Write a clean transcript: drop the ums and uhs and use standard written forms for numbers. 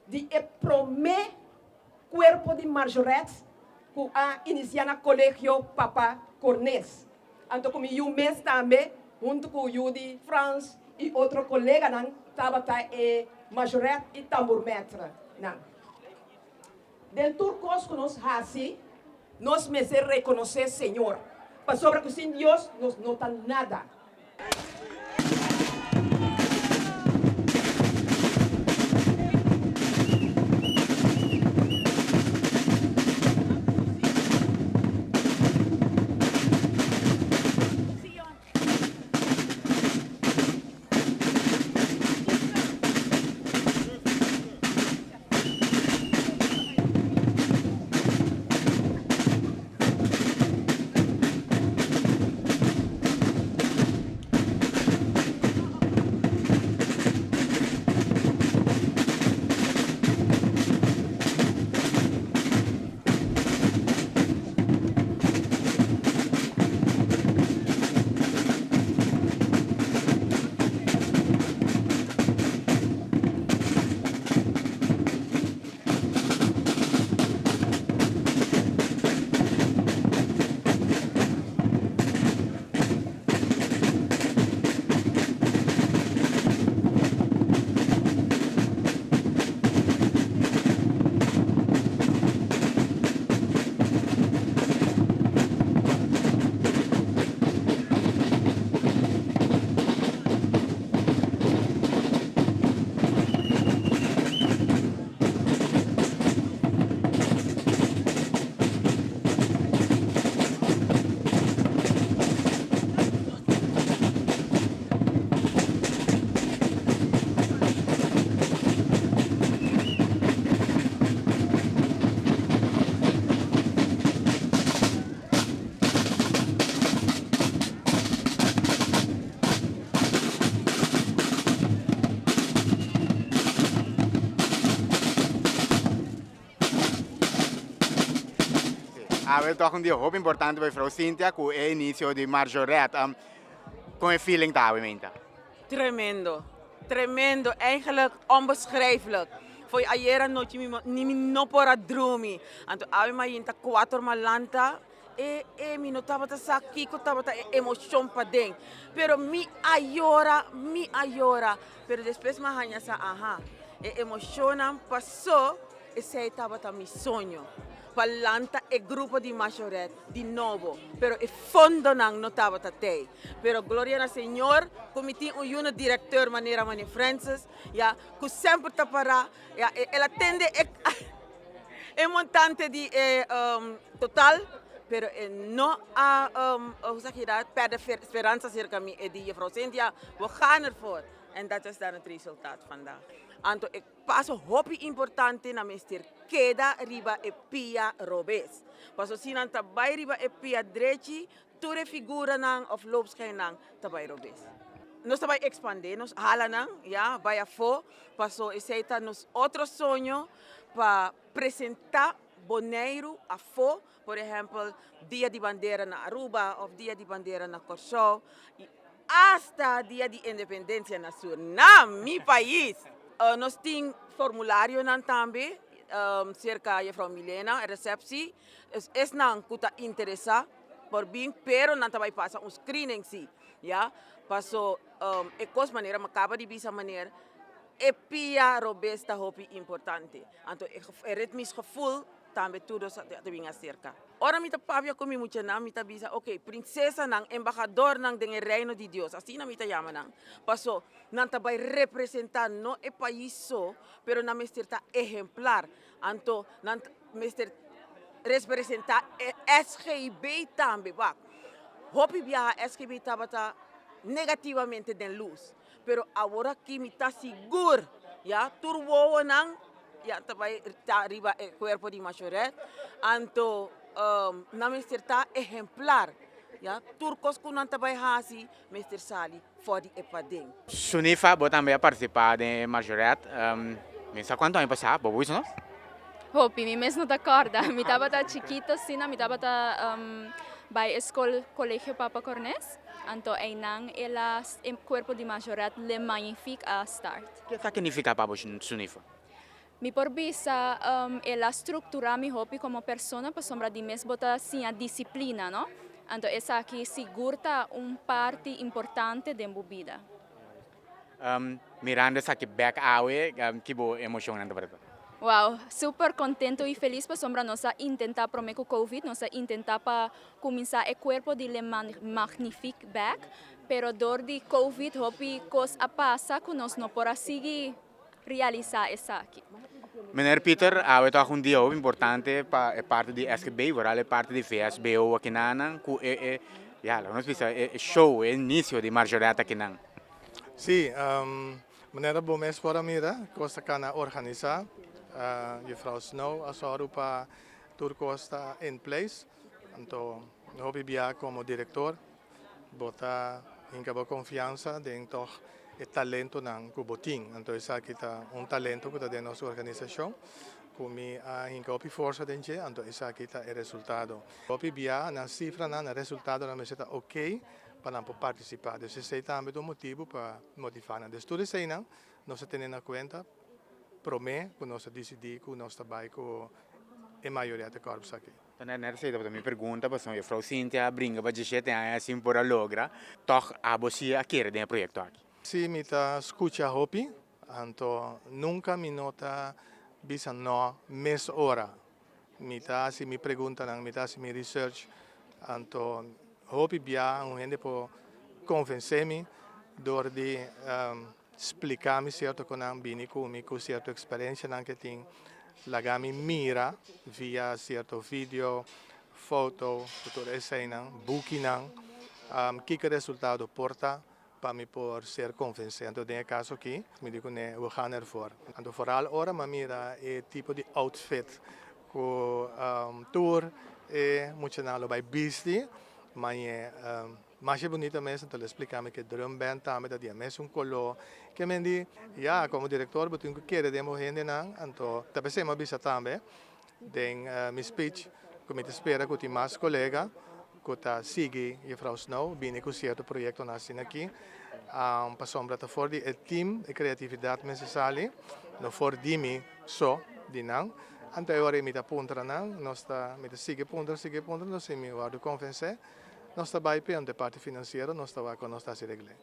di e promé kuerpo di Majorette ku a inisiá na Kolegio Papa Cornes. Anto ku mi yu mes tambe, huntu ku yu di Frans i otro koleganan tabata e Majorette i tambourmaitre nan. Den tur kos ku nos hasi, nos mester rekonosé Señor, pasobra ku sin Dios nos no ta nada. Awe toch un dia hopi importante pa juffrouw Cynthia cu e inicio di Marjoret. Con e feeling ta awe meinta? Tremendo, tremendo, eigenlijk onbeschrijfelijk. Fo'i ayera nochi mi ni mi no por a drumi. Anto awe mainta cuater malanta e e mi no tabata sa kico tabata e emocion paden. Pero mi a yora, mi a yora. Pero despues mi a haña sa aha, e emocionnan paso esey tabata mi soño. Pa lanta e grupo di Majoret di nobo, pero e fondonan no tabata tey. Pero gloria na Señor cu mi tin un yuno directeur manera Mane Francis, ya, cu semper ta para, ya, el a tende e e montante di e total, pero e no a, hoe zeg je dat, perde speransa cerca mi. E di, Juffrouw Cynthia, we gaan ervoor. En dat is dan het resultaat vandaag. Anto e Paso hopi importante nan mester keda riba e pia robes. Paso si nan ta bai riba e pia drechi, tur e figuranan of loopschijnnan ta bai robes. Nos ta bai expande nos halanan, ya, bai afo, paso esey ta nos otro soño pa presenta Boneiru afo, por ehempel Dia di Bandera na Aruba of Dia di Bandera na Kòrsou y hasta Dia di Independencia na Surinam, mi pais. Nos tin formularionan tambe cerca Juffrouw Milena, receptie. Esnan cu ta interesa por bin, pero nan ta bay pasa un screening si, ya. Paso e cos manera mi a caba di bisa meneer, e pia robes ta hopi importante. Anto e ritmisch gevoel tambe tur nos ta bin acerca. Ora mi ta papia ku mi muchanan, mi ta bisa, ok, prinsesanan, embahadornan den e Reino di Dios, asina mi ta yama nan, paso nan ta bai representá no e pais so, pero nan mester ta ehemplar. Anto nan mester representá e SGB tambe. Wak, hopi biaha SGB tabata negativamente den lus, pero aworaki mi ta sigur, ya, tur wowonan Ya ta bai ta riba e cuerpo di Majoret, anto nan mester ta ehemplar, ya, tur cos cu nan ta bai haci mester sali for di e paden. Sunifa, bo tambe a participa den e Majoret, mi sa cuanto aña pasa, bo bo bisa nos? Hopi, mi mes no ta corda, mi tabata chikito asina, mi tabata bai e scol Colegio Papa Cornes, anto eynan e la e cuerpo di Majoret Le Magnifique a start. Ke ta significa pa bo Sunifa? Mi por bisa el a structura mi hopi como persona, pasobra di mes bo ta siña disciplina, no? Anto esaki sigur ta un parti importante den bo bida. Mirando esaki back awe, ki bo emocionnan ta tabata? Wow, super contento y feliz pasobra nos a intenta prome cu COVID, nos a intenta pa cuminsa e cuerpo di Le Magnifique back, pero door di COVID hopi cos a pasa cu nos no por a sigui realisa esaki. Meneer Pieter, awe toch un dia hopi importante pa e parti di SGB, vooral e parti di VSBO akinan, cu e, ja, laga nos bisa, e show, e inicio di Majorette akinan. Si, manera bo mes por a mira, cos ta cana organisa. Juffrouw Snow a zorg pa tur cos ta in place. Anto, hopi bia como director, bo ta hinca bo confiansa den toch e talentonan cu bo tin. Anto, esaki ta un talento cu ta den nos organisacion. Cu mi a hinca hopi forsa den dje, anto esaki ta e resultado. Hopi bia na cifranan, na resultadonan mester ta ok pa nan por participa. Dus esey tambe ta un motibo pa motiva nan. Dus tur eseynan nos a tene na cuenta prome cu nos a dicidi cu nos ta bay cu e Majorette Corps aki. Net net esey tabata mi pregunta, pasobra juffrouw Cynthia a bringa pa 17 aña sin por a logra. Toch abo si a kere den e proyecto aki? Si, mi ta scucha hopi, anto nunca mi no ta bisa no mes ora. Mi ta haci mi preguntanan, mi ta haci mi research, anto hopi bia un hende por convence mi door di splica mi cierto conan bini cu mi cu cierto experiencianan cu tin, laga mi mira via cierto video, foto, tur eseynan, bukinan, kico resultado por ta pa mi por ser convence. Anto den e caso aki, mi di cu ne, we gaan ervoor. Anto vooral ora mi a mira e tipo di outfit cu tur e muchanan lo bay bisti, ma e mas bunita mes, anto el a splica mi cu drum band tambe ta di mesun color. Ke men di, ja, como director bo tin cu kere den bo hendenan, anto ta pesey mi a bisa tambe den mi speech cu mi ta spera cu tin mas colega cu ta sigui juffrouw Snow bini cu cierto proyectonan asina aki, pasobra ta for di e team e creatividad mester sali, no for di mi so di nan. Anto e ora mi ta puntra nan, nos ta mi ta sigui puntra, sigui puntra, nos si mi wordo convence, nos ta bay pe, anto e parti financiero nos ta wak con nos ta haci regle.